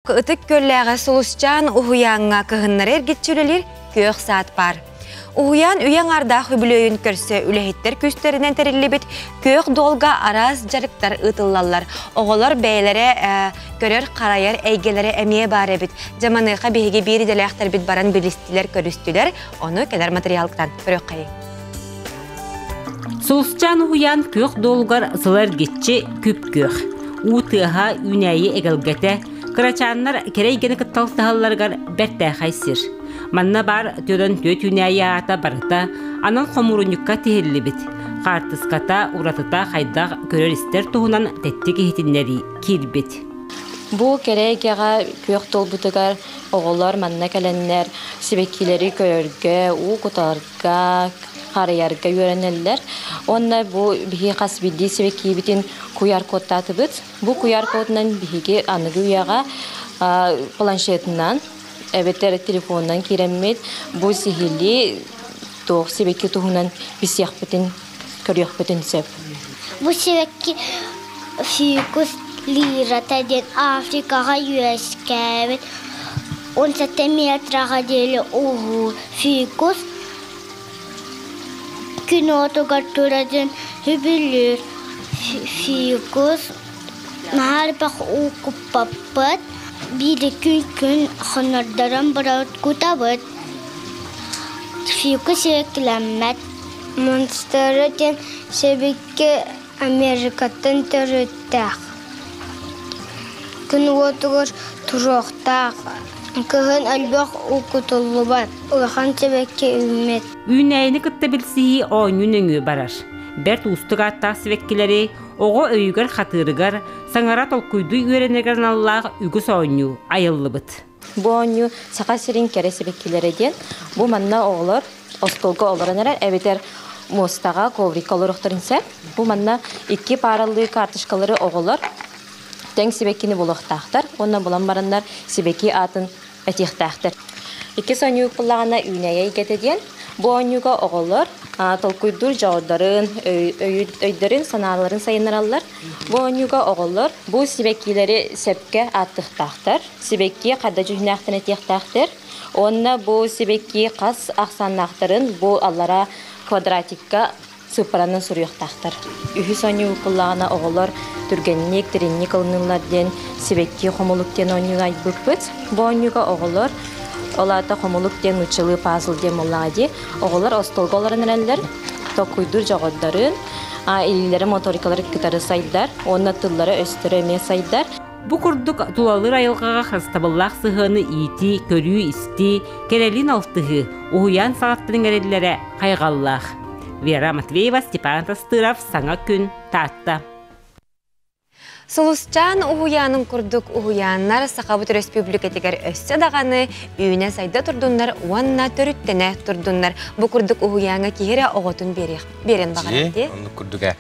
Ытык Күөллээҕи Сулусчаан уһуйааҥҥа кыһыннары эргиччи үлэлиир күөх саат баар. Уһуйаан үйэ аҥаардаах үбүлүөйүн көрсө үлэһиттэр күүстэринэн тэриллибит күөх дуолга араас дьарыктар ыытыллаллар. Оҕолор бэйэлэрэ көрөр-харайар эйгэлэрэ эмиэ баар эбит. Дьэ маныаха биһиги биир идэлээхтэрбит баран билистилэр-көрүстүлэр. Ону кэлэр матырыйаалтан көрүөххэйиҥ. Сулусчаан уһуйаан күөх дуолугар сыл эргиччи күп-күөх. Уу тыаһа, үүнээйи эгэлгэтэ, кырачааннар кэрэ эйгэни кытта алтыһалларыгар бэртээхэй сир. Манна баар түөрэн түөрт үүнээйи аата барыта анал хомуурунньукка тиһиллибит. Хаартыската, уратыта хайдах көрөр-истэр туһунан тэттик иһитиннэрии киирбит. Бу кэрэ эйгэҕэ күөх туолбутугар оҕолор манна кэлэннэр сибэккилэри көрөргө, уу кутарга, харайарга үөрэнэллэр. Уонна бу биһиги хас биирдии сибэккибитин куйаар кодтаатыбыт. Бу куйаар кодунан биһиги аныгы үйэҕэ планшетынан эбэтэр телефонунан киирэммит бу сиһилии туох сибэкки туһунан билсиэхпитин, көрүөхпүтүн сөп. Бу сибэкки фикус лирата диэн Африкаҕа үөскээбит 17 метраҕа диэри уһуур фикус күн уотугар турарын сөбүлүүр фикус наһаа элбэх уу куппаппыт биир күн күн хоннордорон барабыт кутабыт фикус сибэккилэммэт Монстера диэн сибэкки Америкаттан төрүттээх. Күн уотугар туруохтаах. Кыһын элбэх уу кутуллубат, улахан сибэкки үүммэт. Үүнээйини кытта билсиһии оонньуу нөҥүө барар. Бэрт уустук ааттаах сибэккилэри оҕо өйүгэр хатыырыгар, саҥара толкуйдуу үөрэнэригэр аналлаах үгүс оонньуу айыллыбыт. Бу оонньуу Саха сирин кэрэ сибэккилэрэ диэн. Бу манна оҕолор остуолга олорон эрэр эбэтэр муостаҕа коврикка олоруохтарын сөп. Бу манна икки пааралыы карточкалары оҕолор тэҥ сибэккини булуохтаахтар уонна булан бараннар сибэкки аатын этиэхтээхтэр. Иккис оонньуу ыкпыллаҕына үүнээйи эйгэтэ диэн. Бу оонньууга оҕолор толкуйдуур дьоҕурдарын, өйдөрүн, санааларын сайыннараллар. Бу оонньууга оҕолор бу сибэккилэри сөпкө ааттыахтаахтар. Сибэкки хадда дьүһүнээхтэн этиэхтээхтэр. Уонна бу сибэкки хас ахсааннаахтарын бу аллара квадратикка сыыппаранан суруйуохтаахтар. Үһүс оонньуу укуллаҕына оҕолор түргэнник, дириҥник ылыныллар диэн сибэкки хомулук диэн оонньууну айбыппыт. Бу оонньууга оҕолор ол аата хомулук диэн нууччалыы пазл диэн буоллаҕа дии. Оҕолор остуолга олорон эрэллэр, толкуйдуур дьоҕурдарын, илиилэрэ моторикалары кытары сайдар уонна тыллара-өстөрө эмиэ сайдар. Бу курдук тулалыыр айылҕаҕа харыстабыллаах сыһыаны иитии, көрүү-истии, кэрэлиин алтыһыы, уһуйаан саҕаттан иҥэриллэрэ хайҕаллаах. Вера Матвеева, Степан Тастыров, Саҥа күн, Таатта. Сулусчаан уһуйаанын курдук уһуйааннар Сахабыт Өрөспүүбүлүкэтигэр өссө даҕаны үүнэ-сайда турдуннар уонна төрүттэнэ турдуннар. Бу курдук уһуйааҥҥа киһи эрэ оҕотун биэрэн баҕарар дии. Оннук курдук ээ.